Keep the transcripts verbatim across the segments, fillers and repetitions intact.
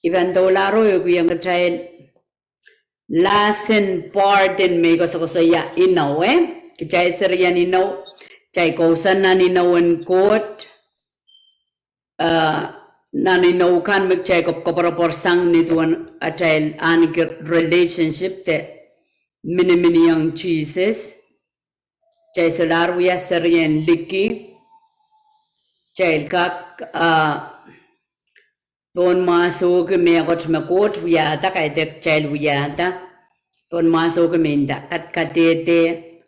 I pahn doulahro ehukihong kitail last part en me I koasokoasoia inou, eh? Kitail serien inou, kitail kousoan nan inoun Koht, eh, nan inou kan me kitail koapworopworsang nin duwen atail ahneki relationship de miniminiong Sises. Kitail solahr wia serien liki. Kitail kak, ah, pohn mwahsohki mehkot me Koht wiahda, kaidehk kitail wiahda. Pohn mwahsohki me nda, kadkadehde,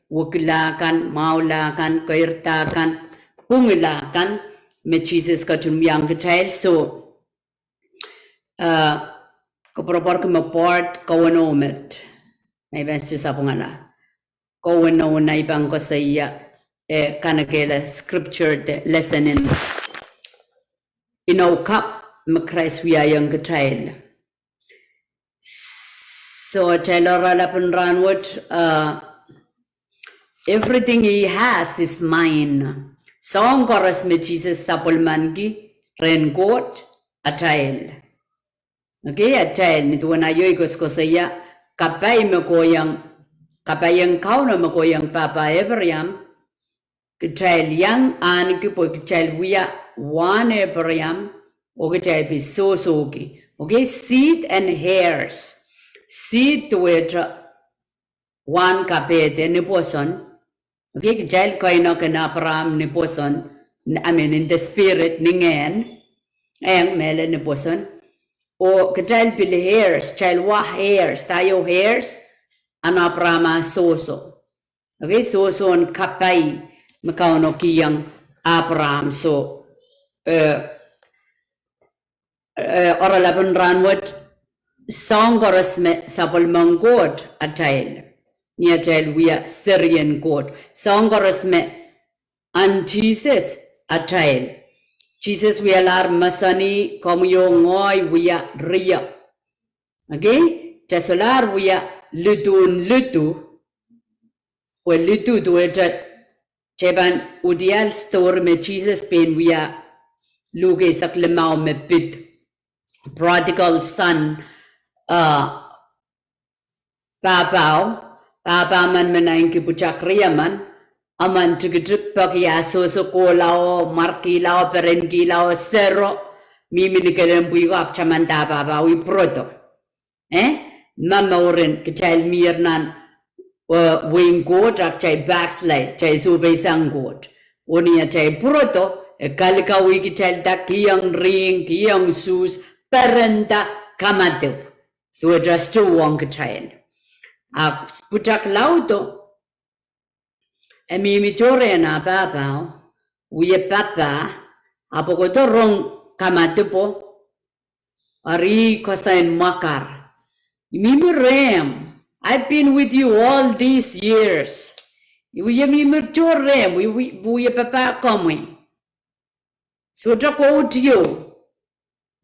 wekila kan, mwahula kan, keirda kan, pwungila kan, me Sises ketin wiahiong kitail. So, uh, koapworopworki me part kaweno met. Me I pahn sehse pwungala. Kaweno na I pahn koasoia, eh, kanekehla scripture de lesson en inou kapw me Krais wiahiong kitail. So, kitail oaralap en rahnwet, uh, everything he has is mine. Soahng koaros me Sises sapwellimaniki rehn Koht, atail. Okay, atail, nin duwen aio I koasokoasoia, kapai me kohiong, kapai en Kauno me kohiong pahpa Abraham, kitail iang ahneki pwe kitail wia wahn Abraham, oh kitail pil sohsohki. Okay, seed and heirs. Seed duwehte wahn kapehde, ni pwoson. Okay, kitail keinek en Abraham ni pwoson, I mean, in the spirit, ni ngehn, eng mehlel ni pwoson. Oh kitail pil heirs, kitail wa heirs, daio heirs, ahn Abraham ah sohso. Okay, sohsohn kapai me Kauno kihong Abraham. So, eh, eh, oaralap en rahnwet, soahng koaros me sapwellimen Koht atail, ni atail wia serien Koht. Soahng koaros me ahn Sises atail. Sises wialahr mahsanih, komwi oh ngehi wia rio. Okay, kitail solahr wia lidu en lidu, pwe lidu duwehte kitail pahn uhdahn story me Sises pein wia, Luk eisek limau me pid prodigal son, uh, pahpao, pahpa men me naineki pwutak riemen, emen tikitik peki ah sohso kohlao, mwarkihla oh perenkihla oh sero, mihmi ni kelen pwihko ahpw tamanda pahpao I pwurodo. Eh? Ma mouren kitail mier nan, eh, wehin Koht, ahpw kitail backslide, kitail sohpeisang Koht. Oh ni atail pwurodo, e kalikawi kitailda, kihong rihng, kihong suhs, perenda, kamadipw. Duwehte sohte uhwong kitail. Ahpw pwutak laudo, e mihmi tohrohr rehn ah pahpao, wie pahpa, ahpw e kohdo rong kamadipwo, eri koasoiahn mwakar, I mihmi rehmw. I've been with you all these years. I wie mihmi tohrohr rehmw, I wie, wie papah komwi. Sohte kohdieu.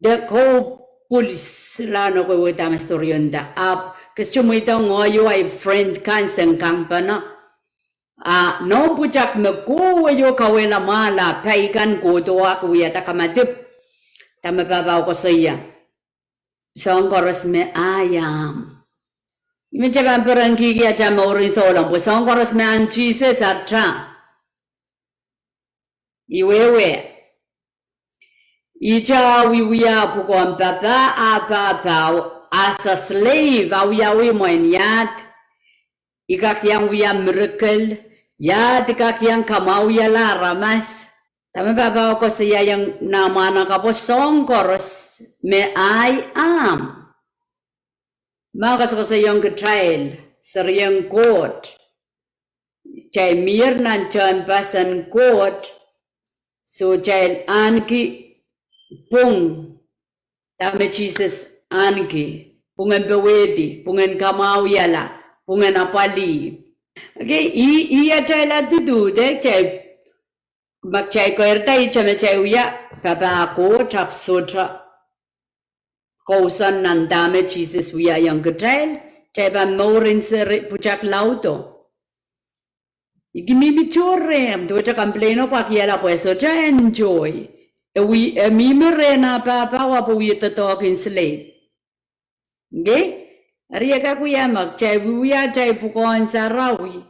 De kou pwulis, la nohk wehwehda me storyo nda. Ahpw ke sohte mweidohng ngehi oh ahi friend kan sang kangpene. Ah, noumw pwutak me kowe oh kauwehla mwahl ah pai kan kohdo ahpw wiahda kamadipw. Dahme pahpao koasoia? Soahng koaros me ahi ahmw. Ihme kitail pahn perenkihki atail mouren souleng pwe soahng koaros me ahn Sises ata. Ih wehwe. Ihte e wiewia pwukoahn papah ah pahpao as a slave, e wiawi mwein iahd I kak iang wia miracle, iahd I kak iang kamwahwihala aramas. Dahme pahpao koasoiaiong nah mwahnakapwo? Soahng koaros me ahi ahmw. Ma koasokoasoiong kitail serien Koht, kitail mier nan tehnpasen Koht, soh kitail ahneki pwung, dahme Sises ahneki, pwungen powehdi, pwungen kamwahwihala, pwungen apwalih. Okay, ih, ih atail attitude, eh, kitail, ma kitail keirda ihte me kitail wia, papah Koht ahpw sohte kousoan nan dahme Sises wiahiong kitail, kitail pahn mouren seri pwutak laudo. I kin mihmi tohrohr rehmw, duwehte complaino pwehki e ahla pwe e sohte enjoy. E wie, e mihmi rehn ah pahpa ahpw wie doadoahk en slave. Nge, eri e kak wia me kitail wiewia atail pwukoahn sarawi,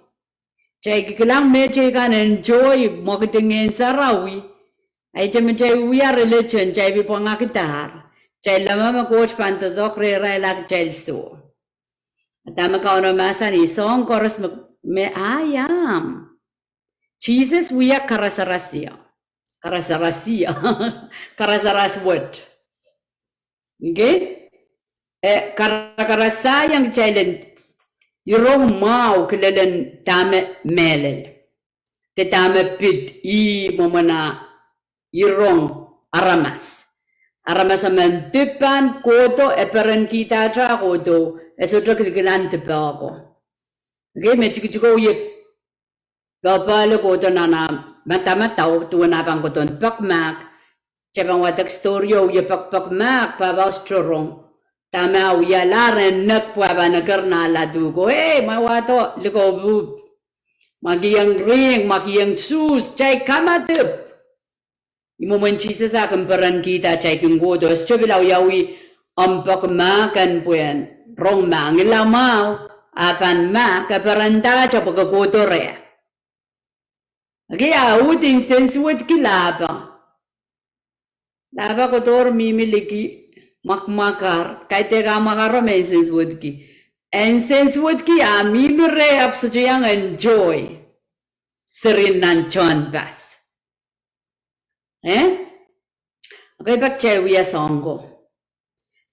kitail kikilang me kitail kan enjoy mwekid en Ngehn Sarawi. Ahi te me kitail wiewia religion, kitail pil pwangahkidahr. Kitail leme me Koht pahn doadoahk rehrail ah kitail soh. Dahme Kauno mahsanih, soahng koaros me, me I am. Sises wia karasarasio. Karasarasio. Karasaras wet. Nge, e karakarasaiong kitail en irong mwahu kilelen dahme mehlel. De dahme pid ih mwomwen ah irong aramas. Aramas emen dipan kohdo, e perenkihda atail kohdo, e sohte kilkilang dipe ko. Nge, me tikitiko wie pahpahlo kohdo nan ah madamadau duwen ah pahn kohdo en pekmahk. Kitail pahn wadek story o wie pekpekmahk, pahpao sohte rong. Dahme ah wialahr, e nek pwe ah pahn eker nan ah ladu ko, e, ma wahdo likou pwuhp. Ma kihong ring, ma kihong suhs, kitail kamadipw. Ih mwomwen Sises ah kin perenkihda atail kin kohdo, e sohte pil awiawi omw pekmahk en pwehn rong mahk. Ngilamwahu, ah pahn mahk, e perendahte pwe ke kohdo reh. Nge, ah uhd nsensuwedki lahpo. Lahpo kohdo mihmi liki, mwakmwakar, kaidehk ah mwakaro me nsensuwedki. E nsensuwedki, ah mihmi reh ahpw sohte iang enjoy. Seri nan tehnpas. Eh? Ekei pak kitail wia soahng ko.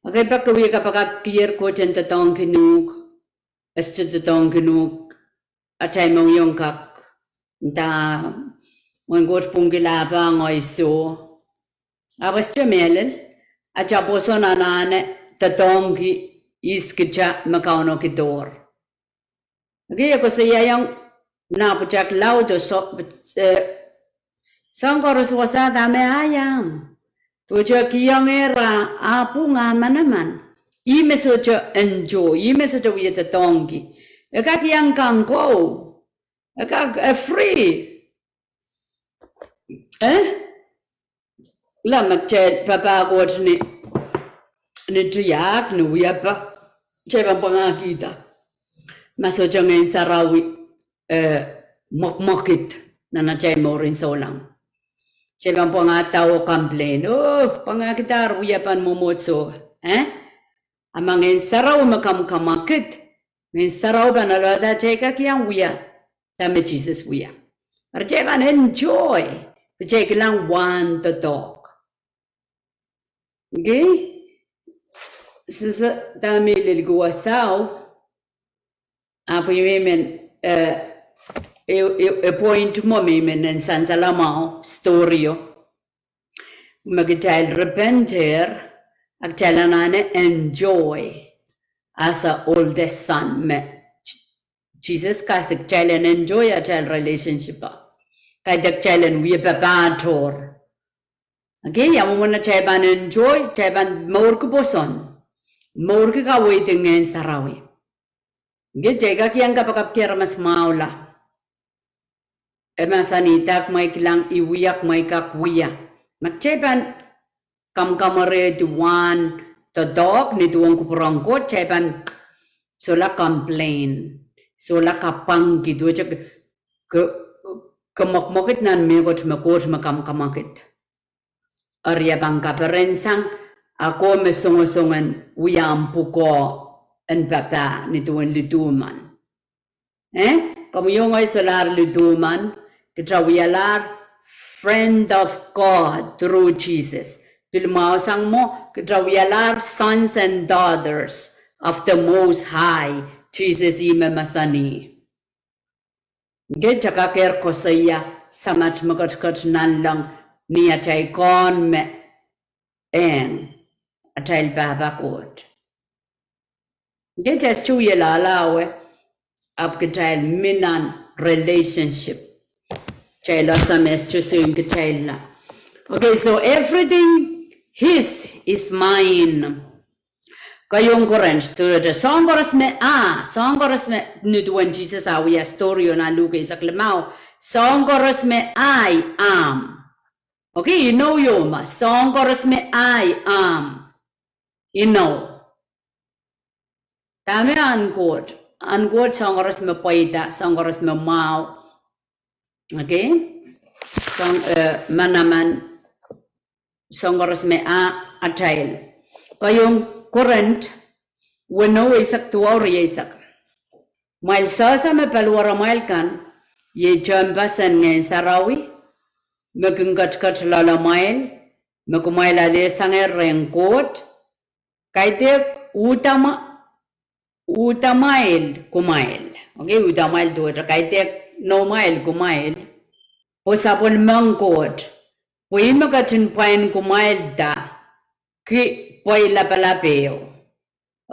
Ekei pak ke wie kapakapkier Koht en doadoahngkin uhk, e sohte doadoahngkin uhk, atail mohngiong kak nda, mwein Koht pwungki lahpo, ngehi soh. Ahpw e sohte mehlel, atail pwoson anahne doadoahngki ihs kita me Kauno kidohr. Ekei e koasoiaiong nan pwutak laud o, soh, eh, soahng koaros wasa dahme I am. Duwehte kihongehr ah pwung, ah manaman. Ih me sohte enjoy, ih me sohte wie doadoahngki. E kak iang kang kou. E kak, e free. Eh? Lah me kitail papah Koht ni, ni tiahk, ni wiepe, kitail pahn pwangahkihda ma sohte Ngehn Sarawi, eh, mwekmwekid nan atail mouren souleng. Kitail pahn pwangahda oh complain, oh, pwangahkidahr wiepen mwomwohdiso, eh? A ma Ngehn Sarawi me kamwakamwakid, Ngehn Sarawi pahn alehda kitail kak iang wia dahme Sises wia. Eri kitail pahn enjoy, kitail kilang wahn doadoahk. Nge, sise dahme leliki wasao, ahpw I men, eh, e, e, e point mwo me I men en sansal mwahu, story o. Me kitail repentehr, a kitail anahne enjoy as a oldest son me Sises kasik kitail en enjoy atail relationship o. Kaidehk kitail en wie papah tohr. Ekei, ia mwomwen atail pahn enjoy, kitail pahn mourki pwoson, mourki kaweid en Ngehn Sarawi. Nge kitail kak iang kapakapki aramas mwahula. E mahsanih, dah kumwail kilang I wia, kumwail kak wia. Ma kitail pahn kamwakamwerehdi wahn doadoahk ni duwen kupwuren Koht, kitail pahn solahr complain, solahr kapwangki, duwehte ke, ke, ke mwekmwekid nan mehkot me Koht me kamwakamwakid. Eri e pahn kaperensang, a komw songosong en wia omw pwukoa en papah ni duwen liduhman. Eh? Komw iang ngehi solahr liduhman, kita wialahr friend of God through Jesus. Pil mwahusang mwo, kita wialahr sons and daughters of the Most High, Sises ih me mahsanih. Nge kita kakehr koasoia Samat me ketiket nanleng ni atail Kaun me eng, atail Pahpa Koht. Nge kita sohte wie loallowe, ahpw kitail mi nan relationship. Kitail ese me sohte soun kitail la. Okay, so everything his is mine. Keieun Korint, duwehte soahng koaros me a, soahng koaros me, ni duwen Sises a wia story o nan Luk eisek limau, soahng koaros me I am. Okay, inou ieu me, soang koaros me ahi, ahmw, inou. Dahme ahn Koht? Ahn Koht soang koaros me pweida, soang koaros me mwahu. Okay? Soang, eh, manaman, soang koaros me ah, atail. Keieun Korint, weneu eisek duwau rieisek. Kumwail sehse me paliwaramwail kan, iei tehnpas en Ngehn Sarawi, me kin ketiket loalamwail, me kumwail alehsangehr rehn Koht, kaidehk uhdamwa-, uhdamwail kumwail. Okay, uhdamwail duwehte kaidehk noumwail kumwail. Pwe sapwellimen Koht, pwe ih me ketin pwain kumwailda ki pweilapalap ehu.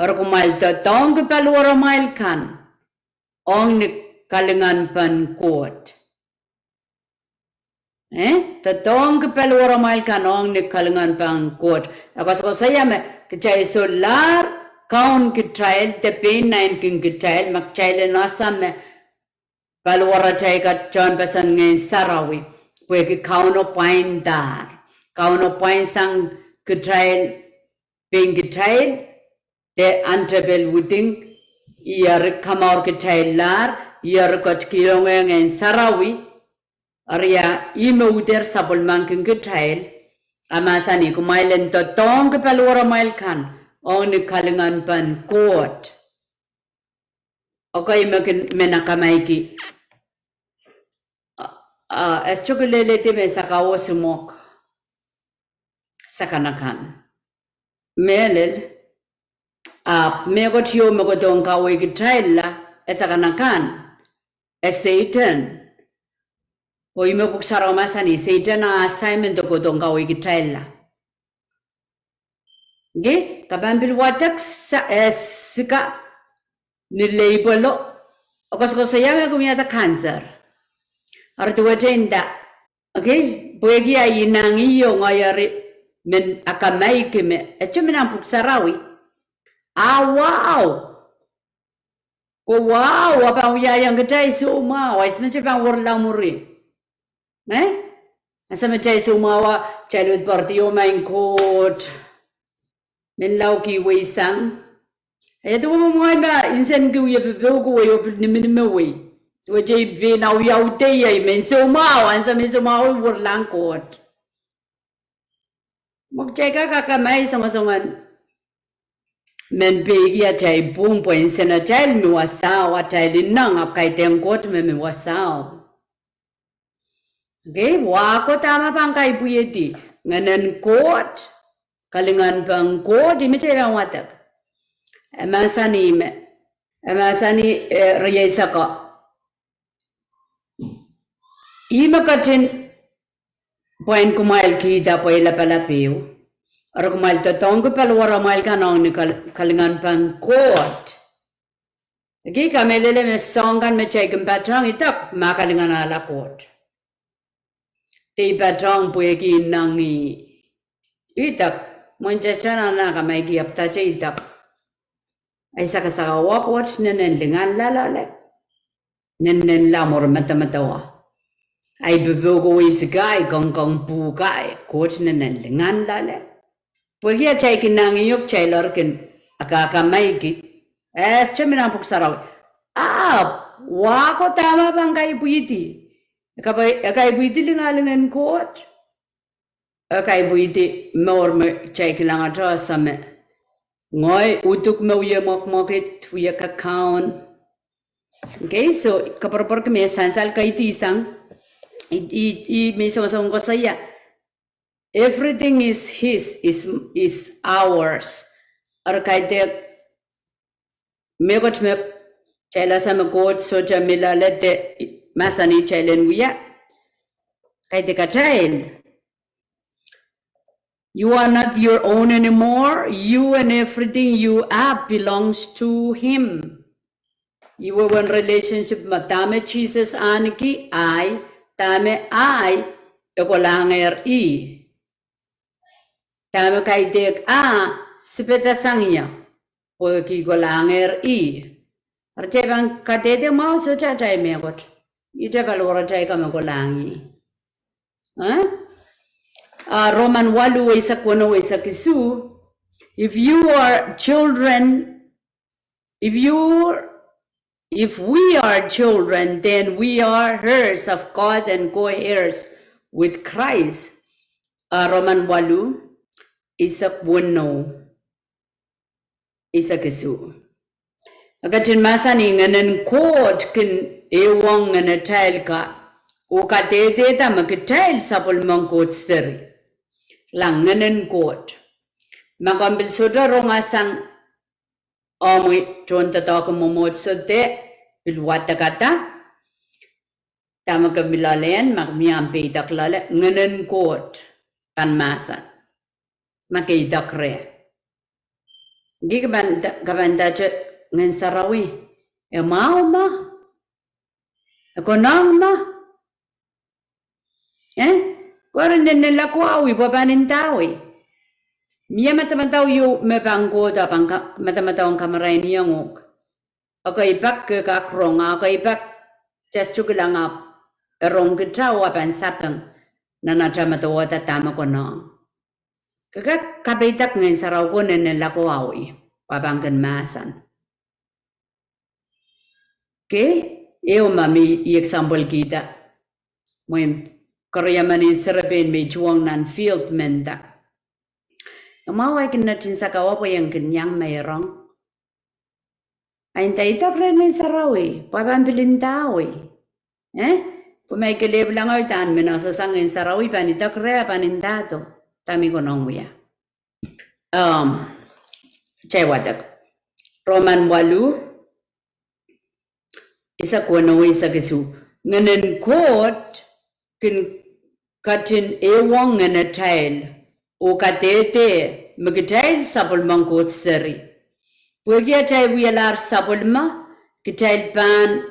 Eri kumwail doadoahngki paliwaramwail kan ong ni kalinganpen Koht. Eh, doadoahngki paliwaramwail kan ong ni kalinganpen Koht. E koasokoasoia me kitail solahr kaun kitail de pein naineki kitail ma kitail en ese me paliwaratail kan tehnpas en Ngehn Sarawi, pwehki Kauno pwaindahr. Kauno pwainsang kitail, pein kitail, de ahn tepel widing, ih eri kamour kitaillahr, ih eri ketikihong Ngehn Sarawi, eri ih me uhder sapwellimaniki kitail, a mahsanih kumwail en doadoahngki paliwaramwail kan ong ni kalinganpen Koht. Okay, me kin men akamaiki. Ah, ah, e sohte kilelehdi me sakau oh simwok sakanakan. Mehlel, ahpw mehkot ieu me kohdohng kaweikitailla, e sakanakan, e Sehdan. Oh ih me Pwuhk Sarawi mahsanih, Sehdan ah assignment kohdohng kaweikitailla. Okay, ke pahn pil wadek sa-, eh, sika ni label-o, e koasokoasoia me kin wiahda cancer. Eri duwehte nda, okay, pwehki ahi inangih oh ngehi eri men akamaiki me, e sohte men nan Pwuhk Sarawi. Ah, wow. Ko wow, e pahn wiahiong kitail soumwahu, ahpw e sohte pahn werla mwuri. Eh? Ansou me kitail soumwahu, kitail uhd pwarodo, oh maing Koht, men lao kihweisang. Ia duwe mwomwen ma nsenki wie pepeuki wei oh pil niminimewei. Duwehte I pein awiawihda ie, I men soumwahu, ansou me I soumwahu I werlahng Koht. Ma kitail kak akamai songosongen men peiki atail pwung pwe nsenatail mi wasao, atail ineng ahpw kaidehn Koht me mi wasao. Okay, wahko dahme pahn kaipwihdi, Ngehnen Koht, kalinganpen Koht, ih me kitail pahn wadek. E mahsanih me, e mahsanih, eh, rieisek ko, ih me ketin pwain kumwail kihda pweilapalap ehu. Eri kumwail doadoahngki paliwaramwail kan ong ni kal-, kalinganpen Koht. Okay, kamehlele me soahng kan me kitail kin patohng, idek, ma kalinganahla Koht. De I patohng pwehki inangih. Idek, mwein kitail anahne akamaiki ahpw dahte idek. Ahi sakasakau, Koht nenen lingan loale. Nennenla mwuri medemedewe. Ahi pepeuko wei sikai, kongkong pwukai, Koht nenen lingan loale. Pwehki atail kin inangih oh kitail eri kin akakamaiki. E sohte men nan Pwuhk Sarawi. Ahpw wahko dahme pahn kaipwihdi? E kapai-, e kaipwihdi lingalingan Koht. E kaipwihdi mour me kitail kilangete ese me ngehi uduk me wie mwekmwekid, wie kakaun. Okay, so koapworopworki me sansal kaidisang, I, I, I me songosong koasoia, everything is his, is, is ours. Eri kaidehk mehkot me kitail ese me Koht sohte mi loale de mahsanih kitail en wia, kaidehk atail. You are not your own anymore. You and everything you have belongs to him. Ih wehwehn relationship me dahme Sises ahneki ahi, dahme ahi, e kolahngehr ih. Dahme kaidehk ah, sipedasang ie, pwehki kolahngehr ih. Eri kitail pahn kadehde mwahu sohte atail mehkot. Ihte paliwaratail kan me kolahng ih. Eh? Ah, Roman waluh, eisek weneu, eisek isuh. If you are children, if you, if we are children, then we are heirs of God and co-heirs with Christ. Ah, Roman waluh, eisek weneu, eisek isuh. E ketin mahsanih, Ngehnen Koht kin ehuong ngenatail ka, oh kadehdehda me kitail sapwellimen Koht seri. Kilang, Ngehnen Koht. Ma komw pil sohte rong sang omwi tohndoadoahk en mwomwohdiso de pil wadekada, dahme ke mi loale, ma ke mie omw peidek loale, Ngehnen Koht pahn mahsen ma ke idek reh. Ki ke pahn nda-, ke pahn ndahte Ngehn Sarawi, e mwahu ma, e konehng ma, eh? Keren nennenla koawi pwe pahn ndawei. Mie madamadau ieu me pahn kohdo, pahn ka-, madamadau en kamarainihong uhk. Ekei pak ke kak rong, ekei pak test kilang ahpw e rong kitail oh pahn sapeng nan atail medewehda dahme konehng. Ke kak kapeidek Ngehn Sarawi ko nennenla koawi, pwe pahn kin mahsen. Ke, ehu ma mi example kihda. Mwein keriemen serepein me tuhwong nan field me nda, e mwahu ahi kin netinsakau pwe ien kin iang meirong. Ahi nda idek reh Ngehn Sarawi, pwe pahn pil ndawei. Eh? Pwe ma I kelehpw langau, I pahn men sehse Ngehn Sarawi, pahn idek reh, pahn ndahdo dahme I konehng wia. Um, kitail wadek. Roman waluh, eisek weneu, eisek isuh. Ngehnen Koht kin ketin ehuong ngenatail, oh kadehdeh me kitail sapwellimen Koht seri. Pwehki atail wialahr sapwellime, kitail pahn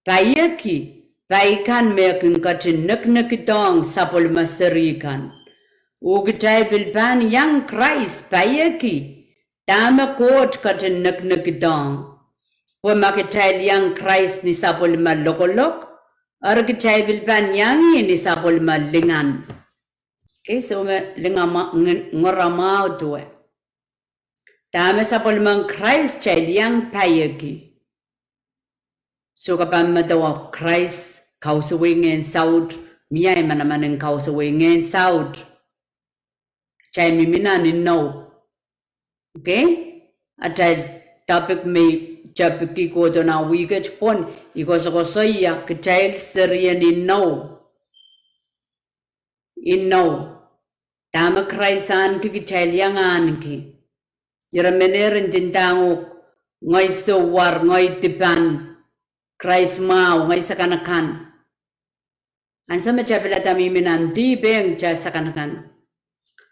paieki pai kan me kin ketin nekinekidohng sapwellime seri kan. Oh kitail pil pahn iang Krais paieki dahme Koht ketin nekinekidohng. Pwe ma kitail iang Krais ni sapwellime lokolok, eri kitail pil pahn iang ih ni sapwellime lingan. Ke soh me lingan mwa-, ng-, ngoramwahu duwe. Dahme sapwellimen Krais kitail iang paieki. Soh, ke pahn medewe Krais kausawih ngehn saut, mie manaman en kausawih ngehn saut. Kitail mihmi nan inou. Okay? Atail topic me I topic kohdo nan wihk et pwon, I koasokoasoia kitail serien inou. Inou. Dahme Krais ahneki kitail iang ahneki. Ire menehr ndinda uhk, ngehi souwar, ngehi dipan, Krais mwahu, ngehi sakanakan. Ansou me kitail pilada mihmi nan dihp, eng kitail sakanakan.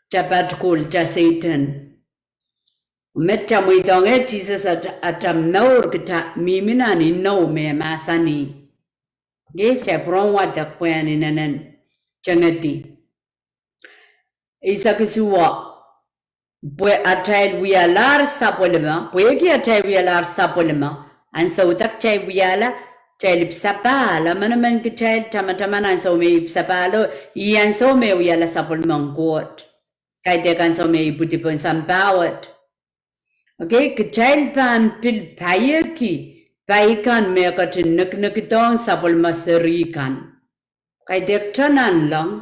Kitail patkul, kitail Sehdan. Met kitail mweidohng eh Sises at-, atail mour kitail mihmi nan inou me mahsanih. Iei kitail pwurehng wadek pwehn inenen tengedi. Eisek isuh, pwe atail wialahr sapwellime, pwehki atail wialahr sapwellime, ansou da kitail wiahla, kitail ipwsapahl, emenemen kitail tamataman ansou me ipwsapahlo, ih ansou me wiahla sapwellimen Koht. Kaidehk ansou me ipwidi pohn sampah wet. Okay, kitail pahn pil paieki pai kan me ketin nekinekidohng sapwellime seri kan. Kaidehk te nanleng,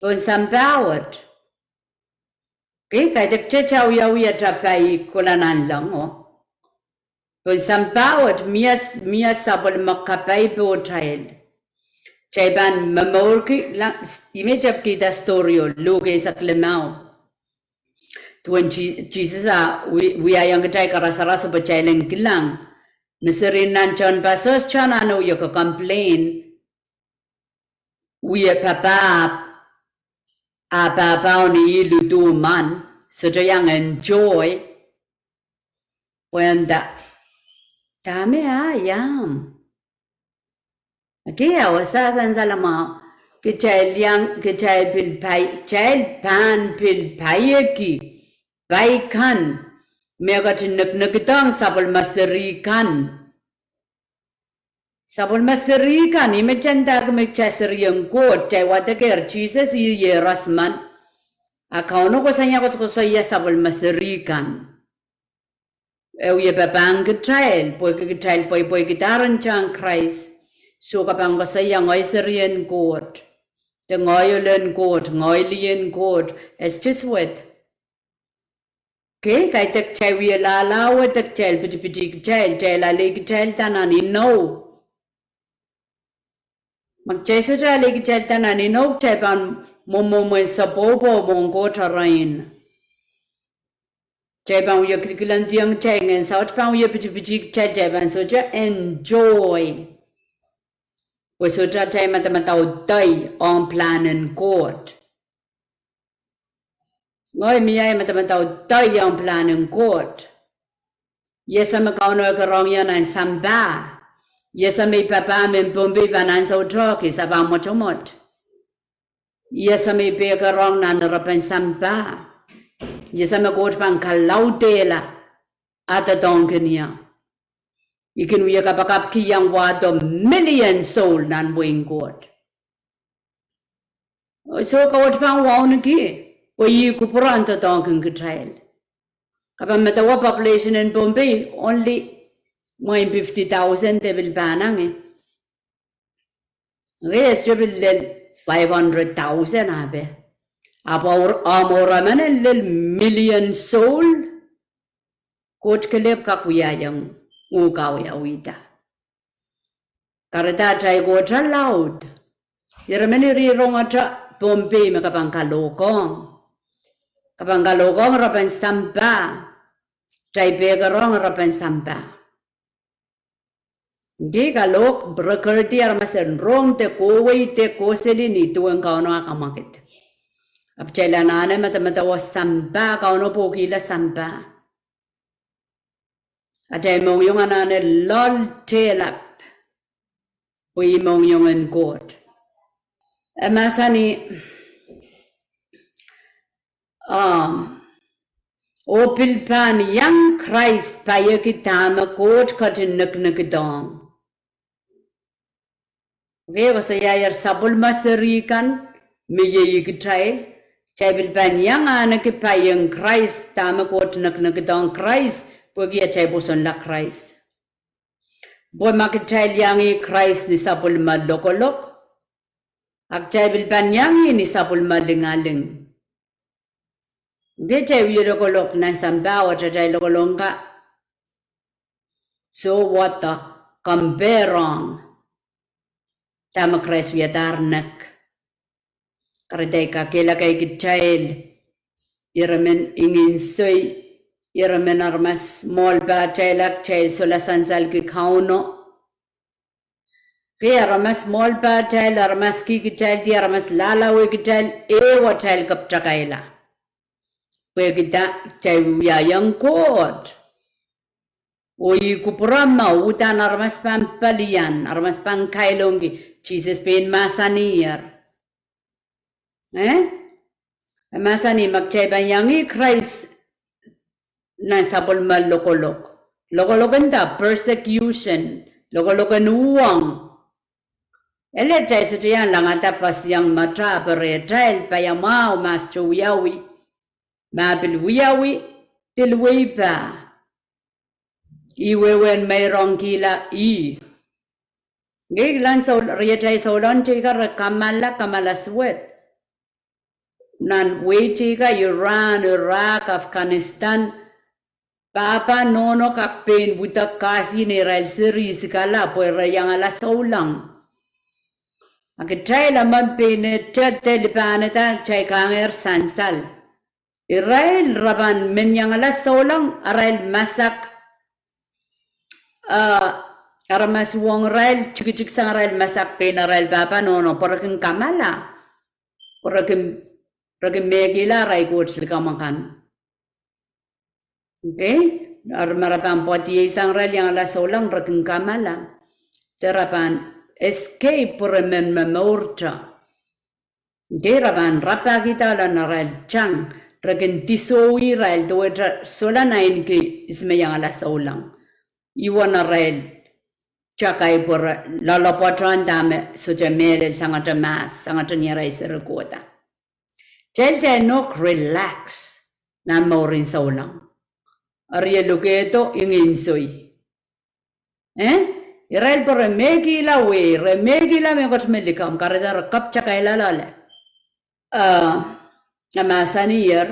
pohn sampah wet. Okay, kaidehk te wiawi atail pai kohla nanleng oh. Pohn sampah wet mie, mie sapwellime kapai pohtail. Kitail pahn momourki, ihme I tepkihda story oh Luk eisek limau. Duwen Si-, Sises a wi-, wiahiong kitail karasaras pwe kitail en kilang. Me seri nan tehnpas ehu, tehnpas ehu e complain. Wie papah, ah papah ni ilu duhman, sohte iang enjoy. Pwe nda, dahme ah iang. Okay, a wasa sansal mwahu, kitail iang, kitail pil pai, kitail pahn pil paieki pai kan me ketin nekinekidohng sapwellime seri kan. Sapwellime seri kan, ih me tendahki me kitail serien Koht, kitail wadekehr Sises ih Iehros men. A Kauno koasoia, koasokoasoia sapwellime seri kan. E wie papahng kitail, pwehki kitail pweipweikidahr ntahn Krais. Soh, ke pahn koasoia ngehi serien Koht, de ngehi ohlen Koht, ngehi lien Koht, e sehse wet. Kei, kaidehk kitail wie lahlahwei de kitail pitipiti kitail, kitail ale kitailda nan inou. Ma kitail sohte ale kitailda nan inou, kitail pahn mwomwen sapwopwoud mwohn Koht arail. Kitail pahn wie kilkilendiong kitail, ngehn saut pahn wie pitipiti kitail, kitail pahn sohte enjoy. Pwe sohte atail madamadau dei ong plan en Koht. Ngehi mie ahi madamadau dei ong plan en Koht. Iese me Kauno keroang ie nan sampah. Iese me I papah mehn Pohnpei pahn ansou tohkis, a pahn mwotomwot. Iese me I pehkeroang nan erepen sampah. Iese me Koht pahn kalaudehla, a doadoahngkin ie. I kin wie kapakapki iang wahdo million soul nan wehin Koht. Soh, Koht pahn wauneki, pwe ih kupwuramwail doadoahngkin kitail. Ke pahn medewe population en Pohnpei, only mwein fifty thousand de pil pahn angi. Ngehi e sohte pil lel five hundred thousand ape. Ahpw mour emen en lel million soul, Koht kelehpw kak wiahiong uhk wiawihda. Kahrehda atail Koht laud. Ire men I rongete Pohnpei me ke pahn kalohkohng. Ke pahn kalohkohng erepen sampah. Kitail pehkeroang erepen sampah. Ngehi kalohk record-i aramas en rong de kohwei de kohseli ni duwen Kauno ah kamwakid. Ahpw kitail anahne medemedewe sampah, Kauno pwukihla sampah. Atail mohngiong anahne loal tehlap, pwe ih mohngiong en Koht. E mahsanih, oh pil pahn iang Krais paieki dahme Koht ketin nekinekidohng. Ngehi koasoiaier sapwellime seri kan me iei kitail, kitail pil pahn iang ahneki paiong Krais dahme Koht nekinekidohng Krais, pwehki atail pwosonla Krais. Pwe ma kitail iang ih Krais ni sapwellime lokolok, a kitail pil pahn iang ih ni sapwellime lingaling. Ngehi kitail wie lokolok nan sampah, oh atail lokolok ka, soh, wahdo compare-ong dahme Krais wiadahr nek. Kahrehda I kakehlaka kitail, ire men ingin soi, ire men aramas mwohl pahtail, a kitail solahr sansalki Kauno. Ngehi aramas mwohl pahtail, aramas kihkitaildi, aramas lahlahwei kitail, ehu atail kapitakaila. Pwehki kitail wiahiong Koht. Oh ih kupwuramwail, uhdahn aramas pahn pelian, aramas pahn kailongki, Sises pein mahsaniher. E mahsanih ma kitail pahn iang ih Krais nan sapwellime lokolok. Lokolok en da? Persecution. Lokolok en uhwong. Ele kitail sohte iang langada pasiang mata, perehtail, paiamwahu, ma sohte wiawi. Ma pil wiawi, dil wei pah. Ih wehwehn meirongkihla ih. Ngehi kilang, riatail souleng teikan re kamala, kamala suwed. Nan wehi teikan, Iran, Iraq, Afghanistan, pahpa nohno kak pein widek kahsi neirail seri sikala pwe re iangala souleng. A kitail emen pein ete de lipahnada, kitail kangoahr sansal. Irail re pahn men iangala souleng, arail masak, aramas uhwong irail, tikitik sang arail masak pein arail pahpa nohno pwe re kin kamala, pwe re kin mehkihla arail koht likamw akan. Ngehi, ma re pahn pwadiei sang irail iangala souleng, re kin kamala, de re pahn escape pwe re men momourte. Ngehi re pahn rapahkihda nan arail tang, re kin disowi irail duwehte solahr naineki ihs me iangala souleng. Ih wen arail takai pwe re loalopwoatohng dahme sohte mehlel sangete mahs, sangete ni arail seri kohda. Kitail, kitail nohk relax nan mourin souleng. Eri e lukehdo ingin soi. Eh? Irail pwe re mehkihla wehi, re mehkihla mehkot me likamw, kahrehda re kapw takaila loale. Eh, a mahsanier,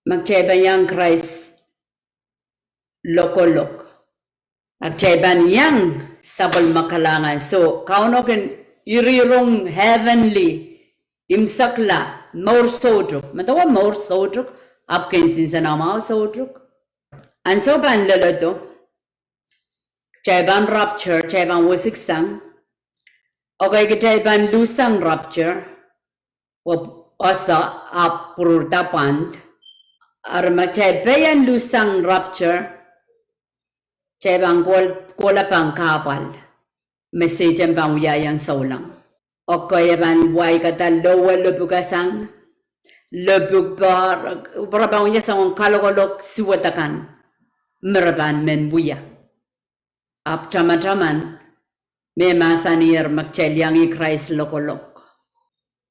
ma kitail pahn iang Krais lokolok, a kitail pahn iang sapwellime kalahngan. So, Kauno kin irihrong heavenly, imwisekla, mour soutuk. Medewe mour soutuk, ahpw kin nsenamwahu soutuk. Ansou pahn leledo, kitail pahn rapture, kitail pahn wesiksang. Okay, kitail pahn luhsang rapture. Wop osa ahpw pwurda pwand. Eri ma kitail pein luhsang rapture, kitail pahn kohl-, kohla pahn kahpwal. Me Sehdan pahn wiahiong souleng. Okay, e pahn waikada lowe lopwukasang. Lopwukpe, re pahn wia soangen kalokolok suwed akan me re pahn men wia. Ahpw tamataman, me mahsanier ma kitail iang Krais lokolok,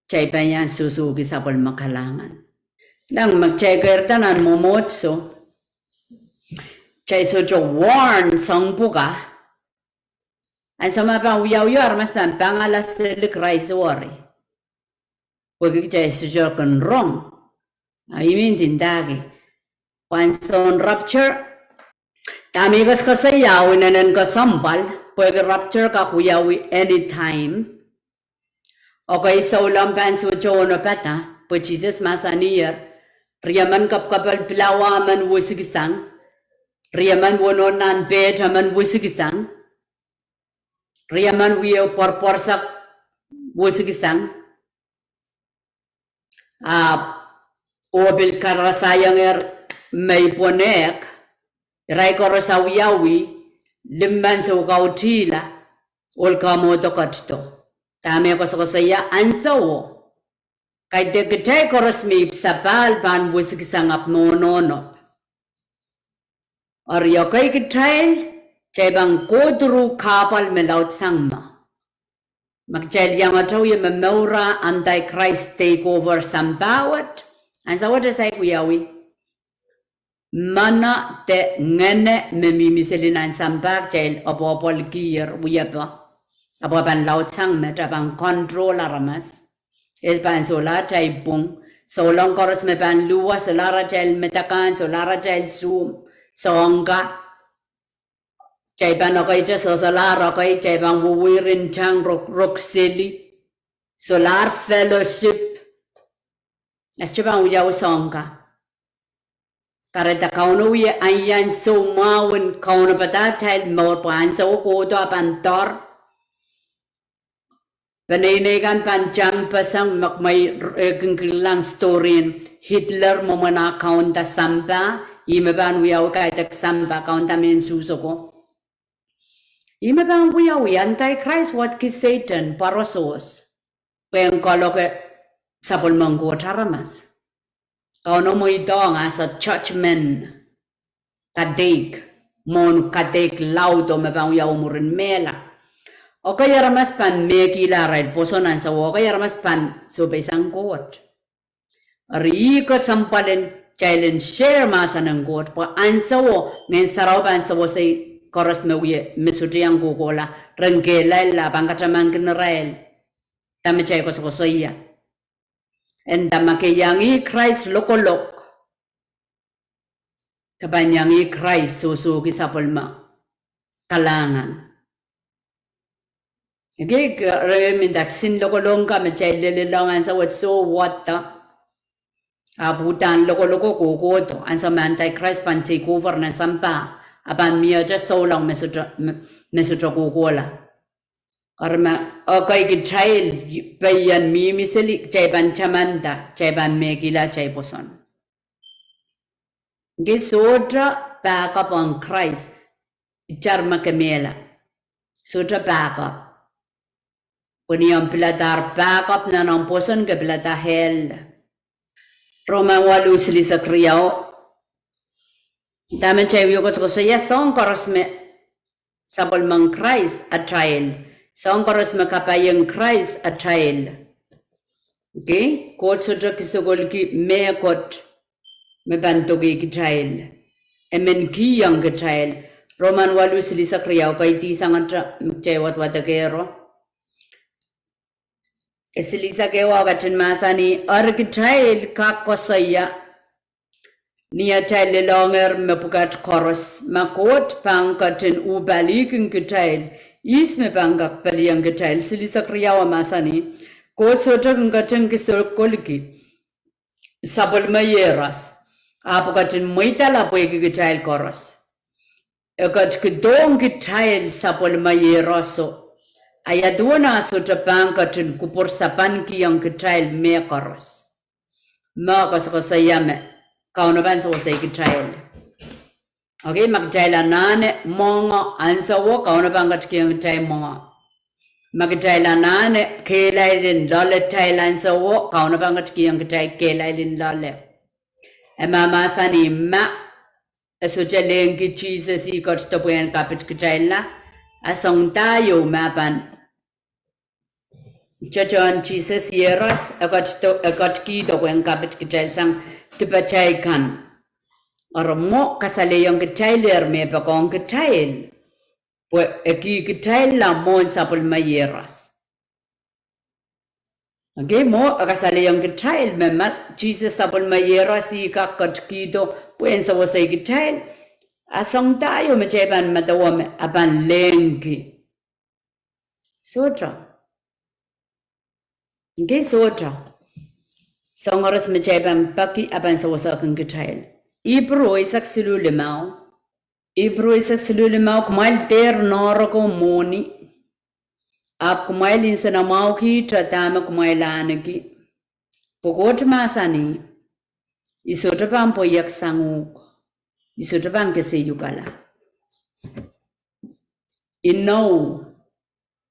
kitail pahn iang sohsohki sapwellime kalahngan. Nan ma kitail keirda nan mwomwohdiso, kitail sohte warn soang pwuka. Ansou me pahn wiawi, aramas pahn pangala seli Krais weri. Pwehki kitail sohte kin rong. A I men ndindaki. Pwe ansoun rapture, dahme I koasokoasoia inenen kesempwal, pwehki rapture kak wiawi anytime. Okay, souleng pahn sohte onopada, pwe Sises mahsanier, riemen kapwkapwal pilawa men wesiksang, riemen wonohn nan peht men wesiksang, riemen wie pwarpwarsak wesiksang. Ahpw oh pil karasaiongehr me I pwonehk, irail koaros wiawi, limmen soukautihla, ohl kamwohdo ketido. Dahme koasokoasoia ansowo, kaidehn kitail koaros me ipwsapahl pahn wesiksang ahpw me ononop. Eri okay kitail, kitail pahn go through kahpwal me laudsang mwo. Ma kitail iangete wie momoura Antichrist take over sampah wet, ansou wet e saik wiawi. Mwohn de ngehn me mihmi seli nan sampah kitail apwapwalkier wiepe. Ahpw e pahn laudsang met, e pahn control aramas. E pahn solahr atail pwung. Souleng koaros me pahn luwa, solahr atail medek kan, solahr atail Zoom, soang ka. Kitail pahn okay te, solahr okay, kitail pahn weweirin tang, rok, rok seli, solahr fellowship. E sohte pahn wiawi soang ka. Kahrehda Kauno wie anahne soumwahu en kaunopada atail mour pwe ansowo kohdo e pahn doar. Peneinei kan pahn tangpeseng, me kumwail, eh, kin kilang storyn Hitler mwomwen ah kaunda sampah, ih me pahn wiawi kaidehk sampah, kaunda mehn Suhs oko. Ih me pahn wiawi, Antichrist, wadki Sehdan, pwarosohs. Pwe en kaloke sapwellimen Koht aramas. Kauno mweidohng as a judgment. Kadeik, mwohn kadeik laud oh me pahn wiawi mwurin mehla. Okay, aramas pahn mehkihla arail pwoson ansowo, okay, aramas pahn sohpeisang Koht. Eri ih kesempwal en kitail en share mahsen en Koht, pwe ansowo Ngehn Sarawi pahn sewese koaros me wie, me sohte iang kohkohla, ren kehlail, a pahn katamankin irail. Dahme kitail koasokoasoia. E nda ma ke iang Krais lokolok, ke pahn iang Krais sohsohki sapwellime kalahngan. Ekei, ke, re, minda kisin lokolok kan me kitail leledohng ansou wet, soh, wadek. Ahpw uhdahn lokoloko kohkohdo, ansou me Antichrist pahn take over nan sampah, a pahn mie te souleng me sohte, me, me sohte kohkohla. Eri ma, okay, kitail, pein mihmi seli, kitail pahn tamanda, kitail pahn mehkihla atail pwoson. Ke sohte back up ong Krais, itar me ke mehla. Sohte back up. Pwe ni omw piladahr back up nan omw pwoson ke pilada hell. Rom waluh silihsek riau. Dahme kitail wie koasokoasoia, soahng koaros me sapwellimen Krais atail. Soahng koaros me kapaiong Krais atail. Okay? Koht sohte kisekolki mehkot me pahn dokihkitail. E men kihong kitail. Roman waluh silihsek riau, kaidehn sangete me kitail wadwadekero. Silihsek ehu ketin mahsanih, eri kitail kak koasoia ni atail lelohngehr mepwukat koaros, ma Koht pahn ketin uhpalihkin kitail, ihs me pahn kak pelian kitail? Silihsek riau mahsanih, Koht sohte kin ketin kisekolki sapwellime Ieros, ahpw ketin mweidala pwehki kitail koaros. E ketikihdohng kitail sapwellime Ieroso. A ia duwen ah sohte pahn ketin kupwur sapan kihong kitail mehkoaros? Me koasokoasoia me Kauno pahn sewesei kitail. Okay, ma kitail anahne mwohngo ansowo, Kauno pahn ketikihong kitail mwohngo. Ma kitail anahne kehlail en loaletail ansowo, Kauno pahn ketikihong kitail kehlail en loale. E mahmahsanih ma e sohte lengki Sises ih ketido pwehn kapitkitailla, a soangen dah ieu me pahn tohtohn Sises Ieros, e ketido, e ketikihdo pwehn kapitkitail sang dipatail kan. Eri mwo kasalehiong kitailehr me poakohng kitail, pwe e kihkitailla mwohn sapwellime Ieros. Okay, mwo e kasalehiong kitail me ma Sises sapwellime Ieros ih kak ketikihdo pwehn sewesei kitail, a soangen dah ieu me kitail pahn medewe me e pahn lengki? Sohte. Okay, sohte. Soahng koaros me kitail pahn peki e pahn sewesehkin kitail. Ipru eisek siluh limau. Ipru eisek siluh limau, kumwail dehr noahrok mwohni, ahpw kumwail nsenamwahukihte dahme kumwail ahneki. Pwe Koht mahsanih, I sohte pahn pweiek sang uhk, I sohte pahn keseiukala. Inou,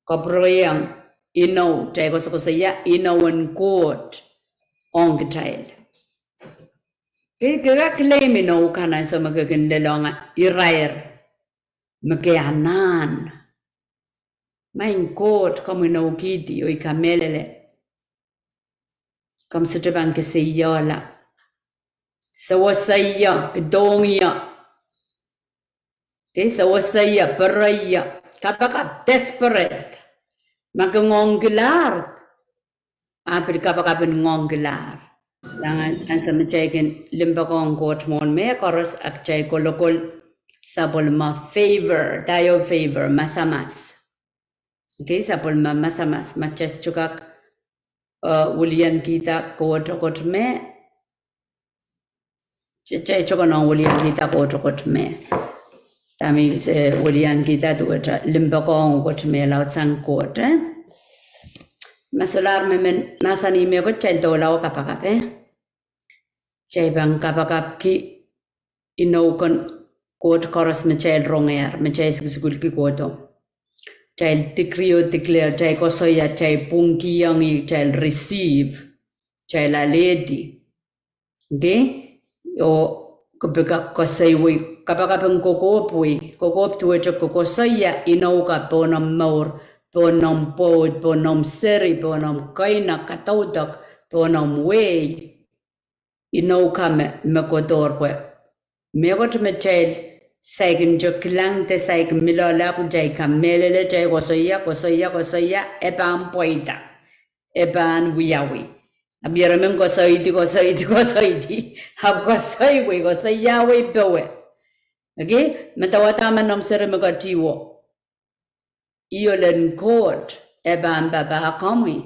kapwurehiong inou, kitail koasokoasoia inou en Koht ong kitail. Ke, ke kak claim inou kan ansou me ke kin lelohng irair me ke anahn. Maing Koht, komw inoukihdi oh I kamehlele komw sohte pahn keseiehla. Seweseie, kihdohng ie. Okay, seweseie, pereie. Kapakap, desperate. Ma ke ngoangkilahr, a pil kapakap en ngoangkilahr. Iang ansou me kitail kin limpoakohng Koht mwohn mehkoaros, a kitail kolokol sapwellime favor, dah ieu favor, masamas. Okay, sapwellime masamas, ma kitail sohte kak, eh, wiliankihda Koht, Koht me, kitail sohte konehng wiliankihda Koht, Koht me. Dahme, eh, wiliankihda duwehte limpoakohng Koht me laudsang Koht, eh. Ma solahr me men mahsanih mehkot, kitail doula oh kapakap, eh. Kitail pahn kapakapki inou kan Koht koaros me kitail rongehr, me kitail sukusukuhlki kohdo. Kitail decree oh declare, kitail koasoia, kitail pwungkihong ih, kitail receive, kitail alehdi. Okay? Oh, ke pil kak koasoiwei, kapakap en kokohpwei, kokohp duwehte ke koasoia inou kan pohn omw mour, pohn omw pwoud, pohn omw seri, pohn omw keinek, kadaudok, pohn omw wehi. Inou kan me, me kohdohr pwe mehkot me kitail saikinte kilang de saik miloala, ahpw kitail kamehlele, kitail koasoia, koasoia, koasoia, e pahn pweida, e pahn wiawi. Ahpw ire men koasoidi, koasoidi, koasoidi, ahpw koasoiwei, koasoiawei powe. Okay? Medewe dahme noumw seri me ketihwo. Ih ohl en Koht, e pahn papah komwi,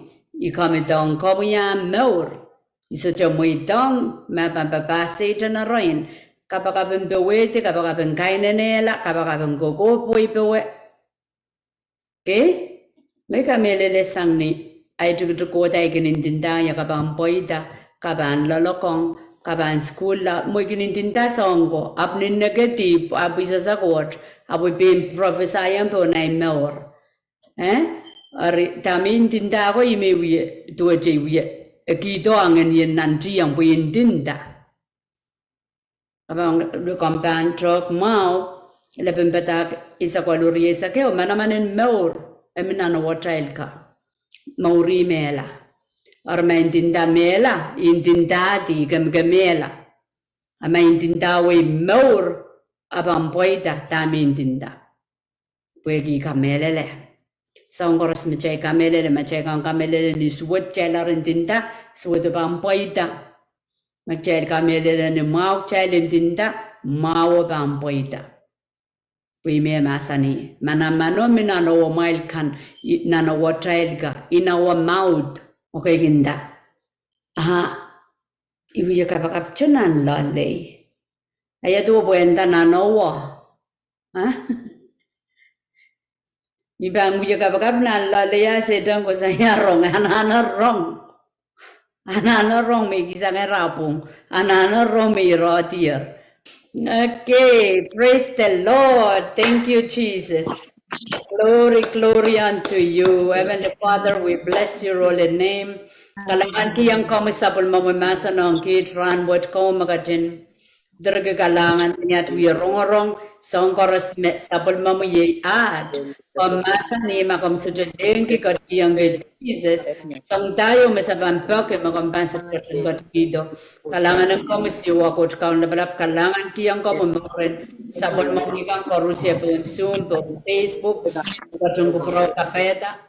I komwidohng komwi ahmw mour. I sohte mweidohng ma pahn papah Sehdan arail. Kapakap en powehdi, kapakap en kainenehla, kapakap en kokohpwei powe. Okay? Me I kamehlele sang ni ahi tikitik kohdo, I kin ndinda ia ke pahn pweida, ke pahn loalokong, ke pahn sukuhl, mwo I kin ndinda soahng ko, ahpw ni negative, ahpw I sehse Koht, ahpw I pein prophesyiong pohn ahi mour. Eh? Eri dahme I ndinda ko, I men wie, duwehte I wie, e kihdo a ngehn I nantihong pwe I ndinda. Komw pahn, komw pahn tehk mwahu, Lepin padahk eisek waluh rieisek ehu, manaman en mour e mi nan ewetail ka. Mour ih mehla. Eri ma I ndinda mehla, I ndinda di kemkemehla. A ma I ndinda wei mour, a pahn pweida dahme I ndinda. Pwehki I kamehlele. Soahng koaros me kitail kamehlele, ma kitail kan kamehlele ni suwed kitail eri ndinda, suwed e pahn pweida. Ma kitail kamehlele ni mwahu kitail ndinda, mwahu e pahn pweida. Pwe ih me mahsanih, manamano mi nan ewamwail kan, i-, nan ewetail ka, in our mouth. Okay, I ndinda. A, I wie kapakap te nan loalei. A ia duwe pwe nda nan ewa. A? I pahn wie kapakap nan loalei a Sehdan koasoia rong, anahne rong. Anahne rong me I kihsang ira pwung. Anahne rong me I rohdier. Okay, praise the Lord. Thank you, Jesus. Glory, glory unto you. Heavenly Father, we bless your holy name. Kalahngan kihong komwi sapwellimomwi mahsen ong kiht rahnwet, komwi me ketin direki kalahngan ni at wie rongorong soahng koaros me sapwellimomwi iei aht. Komw mahsanih ma komw sohte lengki ketikihong kiht Sises, soahng da ieu me se pahn poaki me komw pahn sohte ketin ketikihdo. Kalahngan en komwi Siohwa Koht Kaun Lapalap, kalahngan kihong komwi mouren sapwellimomwi kan koaros pohn Zoom, pohn Facebook, ketin kupwuromw kapehda.